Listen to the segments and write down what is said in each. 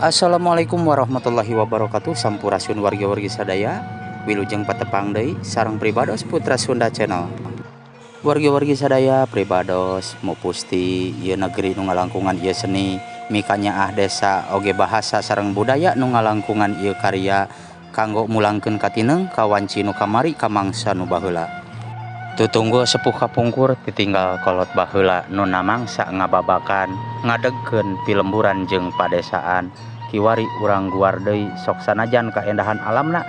Assalamualaikum warahmatullahi wabarakatuh. Sampurasun wargi-wargi sadaya. Wilujeng patepang deui sareng pribados Putra Sunda Channel. Wargi-wargi sadaya pribados mupusti ieu negeri nu ngalangkungan ieu seni mikanyaah desa oge bahasa sareng budaya nu ngalangkungan ieu karya kanggo mulangkeun katineng kawanci nu kamari ka mangsa nu baheula. Tutunggu sepuh kapungkur ditinggal kolot baheula nu namangsa ngababakan ngadegkeun pilemburan jeung padesaan. Kiwari urang guar deui sok sanajan kaendahan alamna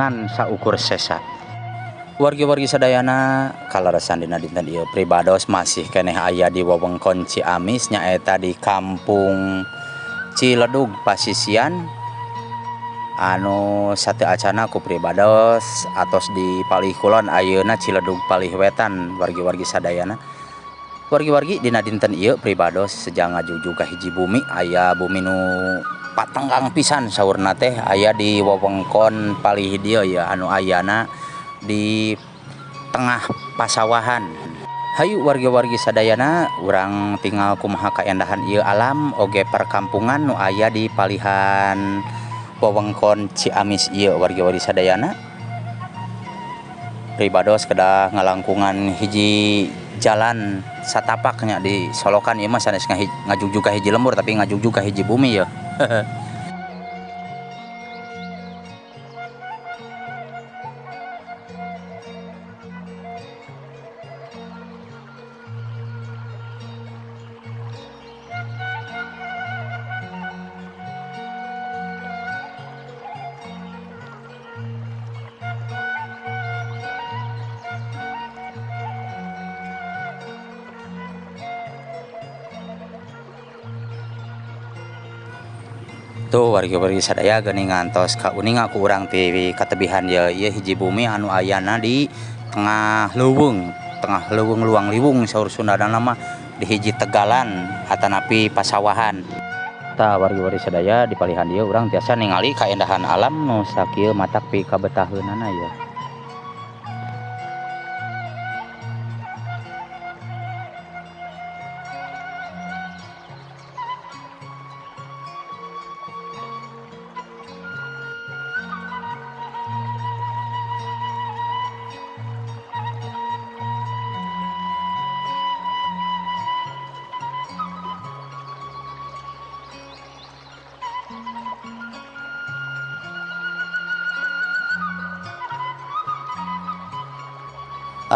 ngan saukur sesa. Wargi-wargi sadayana kaleresan dina dinten ieu pribados masih keneh aya di wewengkon Ciamis nyaeta di Kampung Ciledug Pasisian anu sateu acana ku pribados atos di palih kulon ayeuna Ciledug palih wetan wargi-wargi sadayana. Wargi-wargi dina dinten ieu pribados sejang ngajugjug ka hiji bumi aya bumi nu patenggang pisan saurna teh aya di wewengkon palih dieu ya anu ayana di tengah pasawahan. Hayu wargi-wargi sadayana urang tinggal kumaha kaendahan ieu alam oge perkampungan nu aya di palihan wewengkon Ciamis ieu wargi-wargi sadayana. Pribados kedah ngalangkungan hiji jalan satapaknya di Solokan ieu mah sanes ngajugjug ka hiji lembur tapi ngajugjug ka hiji bumi ya. Tuh wargi-wargi sadaya geuning ngantos kauninga ku urang ti katebihan ya ieu hiji bumi anu ayana di tengah leuweung luang liwung saur Sundana mah di hiji tegalan atanapi pasawahan. Tah wargi-wargi sadaya di palihan dieu urang tiasa ningali kaendahan alam nu sakieu matak pikabetaheunana ya.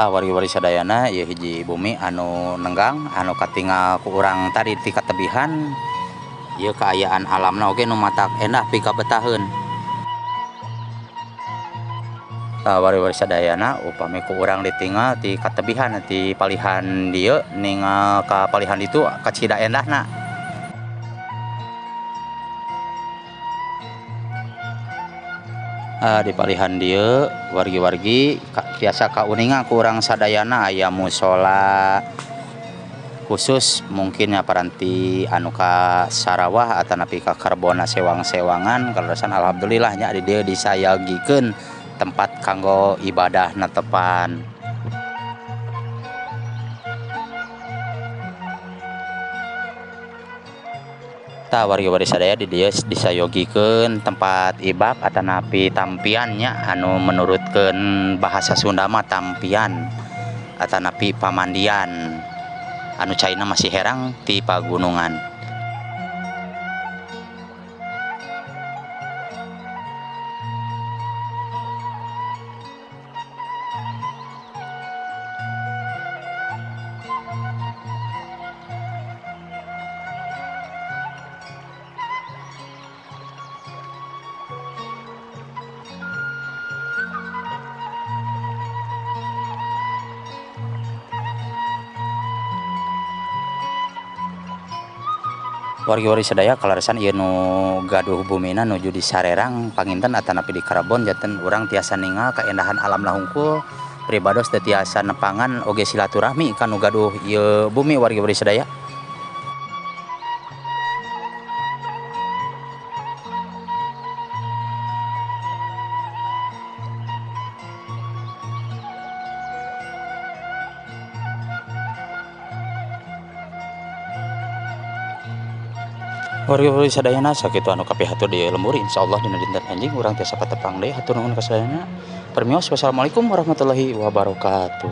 Wargi-wargi sadayana ieu hiji bumi anu nenggang anu katingal ku urang tadi ti katebihan ieu kaayaan alamna oge nu matak endah pikabetaheun. Wargi-wargi sadayana upami ku urang ditinggal ti katebihan ti palihan dieu ningal ka palihan ditu kacida endahna. Di palihan dieu wargi-wargi biasa kauninga ku urang sadayana aya musola khusus mungkin ya paranti anu ka Sarawah atanapi ka Karbona sewang-sewangan kaleresan alhamdulillah nya di dieu disayagikeun tempat kanggo ibadah netepan. Tah wargi-wargi sadaya di dieu disayogikeun tempat ibak atanapi tampiannya anu menurutkeun bahasa Sunda mah tampian atanapi pamandian anu caina masih herang ti pagunungan. Wargi-wargi sadaya kaleresan ieu nu gaduh bumina nuju di Sarerang panginten atanapi di Karbon janten urang tiasa ningal kaendahan alam hungkul pribados teu tiasa nepangan oge silaturahmi ka nu gaduh ieu bumi wargi-wargi sadaya. Wargi-wargi sadayana, sakitu anu kapihatur di lembur. Insyaallah dina dinten anjing urang tiasa patepang deui. Hatur nuhun kasadayana. Permios, wassalamualaikum warahmatullahi wabarakatuh.